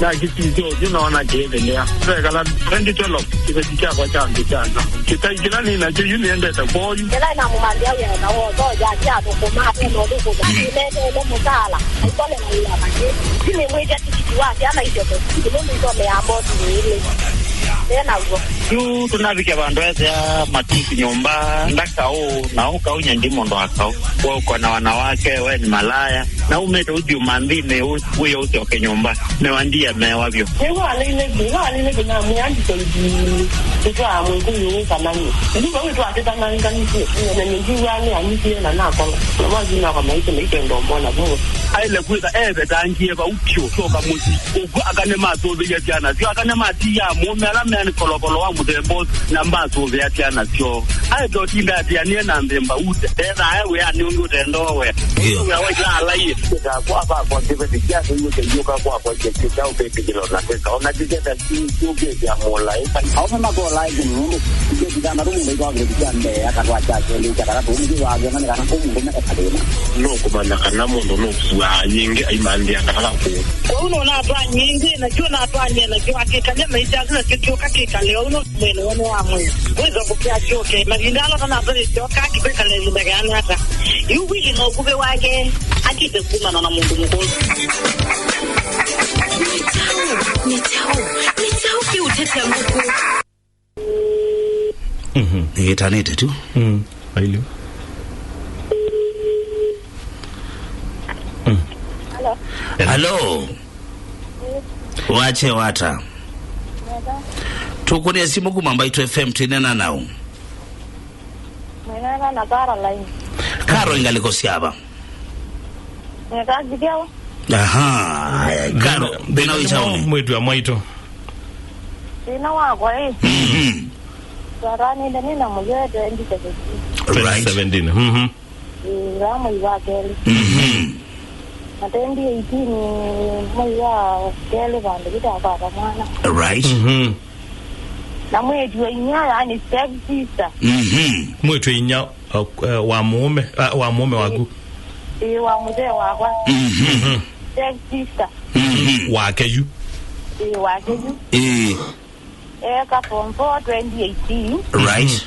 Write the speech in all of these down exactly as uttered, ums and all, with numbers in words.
Nakĩsisya ũthyũ noona kĩĩthĩlĩa. Twekala twenty twelve, kĩveti kyakwa kya nthĩ kya nza. Kĩtai kĩla nĩ nakyo yu nĩendete kwoyu. Ĩla namũmanthĩa wĩa na wotho, yake athũkũma, atena ũthũkũma. Nĩneteele mũsaala, aikole na wĩa vangĩ. Yu nĩmwĩtya tikiti wa syana isyoke sukulu, nũndũ isomea mboti nĩ ilĩ. Nĩ naw'o. Yu tũnavikya vandũ ethĩa matusi nyũmba, ndakaũ, na ũkaũ nyandi mũndũ wa kaũ. We uko na wanawake, we ni malaya. Na umĩte ũthiĩ ũmanthinĩ, ũ-, wĩye ũsyoke nyũmba. Mewa ndiye mewa vyũ. Nĩw'o aleile, nĩw'o aleile kũnamwĩa nditoithi kũtwaa mwĩkũyũ ũkanani. Nĩw'o wĩtwatĩtananganisye, na nĩngiw'aa nĩ anisie na nakola. Na mwathi nakwa maisha maitendo mbona vuo. Aile kwĩtha evetangie vau vyũ, syoka mũsyĩ. Ũkw'a akane masũvĩie syana syo, akane matiia mũũme ala meanĩ kolokolo wa mũthemba ũsu, na masũvĩa syana syoo. Aete ũtinda atĩanĩe na nthĩ mbau, ethaa e wĩanĩ ũngĩ ũtendowe. Ndio. Wĩa wa ila alaiĩ. Kwakwa kwakwa kĩveti kyake iwe kĩyũka kwakwa kĩkĩ kya ũkĩtikĩla ona kĩka. Ona kĩketa kĩũkĩtya mũlaĩ. Aũme makolaa ĩkũmi nũndũ tiketi thanthatũ mũndũ aitwaa kĩveti kya mbee, akatwaa kya kelĩ, kya katatũ, nĩkĩ wavĩana nĩ kana kũ mũndũme ekathĩna. Nũkũmanya kana mũndũ nũkuaa yĩngĩ aimanthĩa kana kakũũ. Kwoou nũnatwaa nyingĩ, nakyo natwany'e nakyo akĩkalya maisha asu nakyo kyũka kĩkale ũu nũndũ mwĩĩ nĩw'o nĩ wa mwĩĩ. Wĩthokũkĩa kyũke. Mavinda ala ũtanatwalĩsyoka kĩkwĩkala ĩvinda keana ata? Yu wili na ũkuvĩ wake akĩte kumana na mũndũ mũkũũ. Nĩ kyaũ? Nĩ kyaũ? Nĩ kyaũ kĩũtetya ngũkũ? Mhm. Nĩtanĩte tu. Mm. Ailu. Mm. Hello. Hello. Wache wata. Tũkũnĩa simũ kuma Mbaitũ F M, twĩneena nau. Mwĩneena na Caroline. Caroline, ngalĩko syava? Nĩkakithyawa. Aha, haya, Karo, thĩna wĩ kyaũ nĩ? Mwĩĩtu wa mwaitũ. Thĩna wakwa ĩ. Mhm. Twatanĩte nĩ na mũyũe twenty seventeen. Right. Twenty seventeen. Mhm. Ĩĩ, ĩla mwei wa kelĩ. Mhm. Na twenty eighteen mwei wa kelĩ vandũ vitakwata mwana. Right. Mhm. Na mwĩĩtu wa inyia, yani step sister. Mhm. Mwĩĩtu wa inyia. Uh, uh, wa mũũme, uh, wa mũũme waku? Ĩĩ, wa mũthee wakwa. Mhm. Step sister. Mhm. Wake yu? Ĩĩ, wake yu. Ĩĩ. Eka form four twenty eighteen. Right.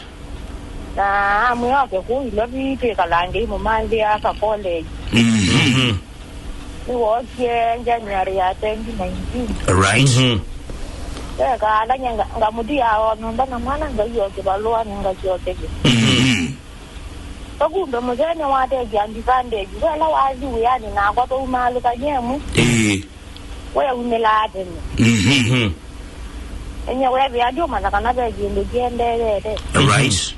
Na amwĩa oke kũu Ilovi twĩkalange imũmanthĩa ka college. Mhm. Nĩwookie January ya twenty nineteen. Right. Mhm. Wekaala nye nga-, ngamũtia o nyũmba na mwana, Ngai o kĩvalũa nĩngasyokethya. Mhm. Vakumbe mũthenya watekĩa advantage, wela wathi wĩanĩ nakwa twaumaalũkany'a ĩmwe. Ĩĩ. Weumĩlaa tene. Mhm. Mhm. Enye wethĩa ndiũmanya kana ve kĩndũ kĩendeeete. Right.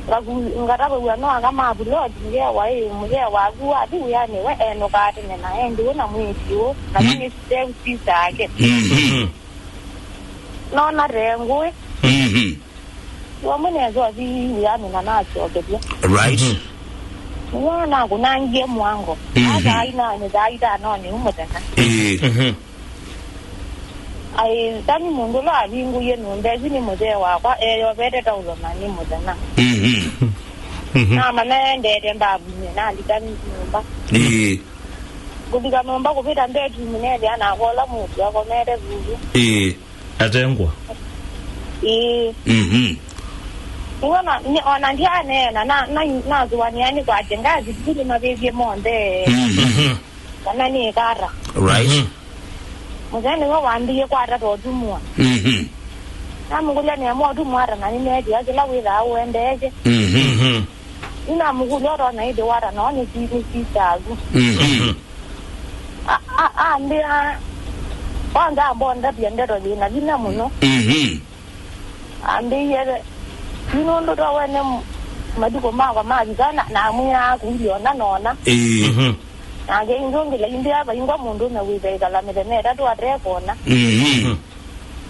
Ngaku-, ngatavaw'a no aka ma plot, ngewa ĩ mũthee waku wathi wĩanĩ we enũkaa tene na endi ũna mwĩĩtu ũũ, na mm, nĩ step sister ake. Mhm. Mhm. Nona te ngũĩ. Mhm. Wamwe nesa ũthi wĩanĩ na nasyokethya. Right. Mhm. Nĩw'o nakũnangie mwango. Mhm. Asa aina nĩ thaa itanonĩ ũmũthenya. Ĩĩ. Mhm. Aĩ, tani mũndũ ũla wavingũie nyũmba ĩsu nĩ mũthee wakwa, eyovete taulo na nĩ mũthenya. Mhm. Mhm. Namanya endete mbavunye, nalika nyũmba. Ĩĩ. Kũlika nyũmba kũvĩta bedroom nethĩa nakwa ũla mũndũ akomete vuvu. Ĩĩ. Atengwa. Ĩĩ. Mhm. Nĩw'o na, nĩ, ona ndyaneena, na, na, nasũanĩa nĩ kwatye ngathi sukulu mavĩvye monthe. Mhm. Mhm. Kana nĩ kata. Right. Mhm. Mũthenya nĩwe wambĩie kwata ta ũtumwa. Mhm. Namũkũlya nĩamwa ũtumwa ata na nĩneethĩa kĩla wĩthaa ũendeesye. Mhm. Mhm. Nĩnamũkũlya ũtona ĩthĩwa ata noo nĩ si-, nĩ sister aku. Mhm. Mhm. A-, a-, ambĩa, kwanza ambondavya ndeto yĩna vinya mũno. Mhm. Ambĩie, yu nũndũ twawene m-, matukũ makwa mavika na, namwĩaa kũilyona nona. Ĩĩ. Mhm. Nake ingĩ ũngĩla imbĩa vaingwa mũndũme wĩtha ĩkala mĩthenya ĩtatũ atekona. Mhm. Mhm.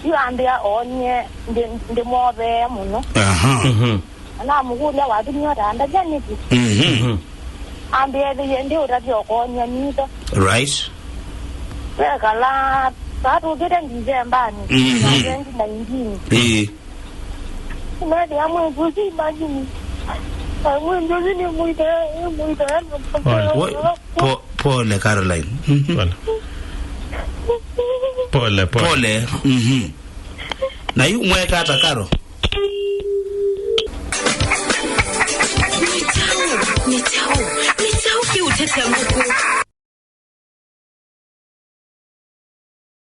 Yu ambĩa oonie ndi-, ndĩmwovee mũno. Aha. Mhm. Na namũkũlya, "Watumie ũtandavya nĩkĩ?" Mhm. Mhm. Ambĩa, "Ethĩie ndi ũtavya ũkoony'a mitho." Right. Twekala, saa tũkĩte Ndisembanĩ, mhm, ya twenty nineteen. Ĩĩ. Nĩnethĩa mwĩĩtu ũsu, imagine. Mwĩĩtu ũsu nĩmũitae, nĩmũitae na pole. Pole, pole, Caroline. Mhm. Pole. Pole, pole. Pole. Mhm. Na yu mweka ata, Karo? Nĩ kyaũ? Nĩ kyaũ? Nĩ kyaũ kĩũtetya ngũkũ?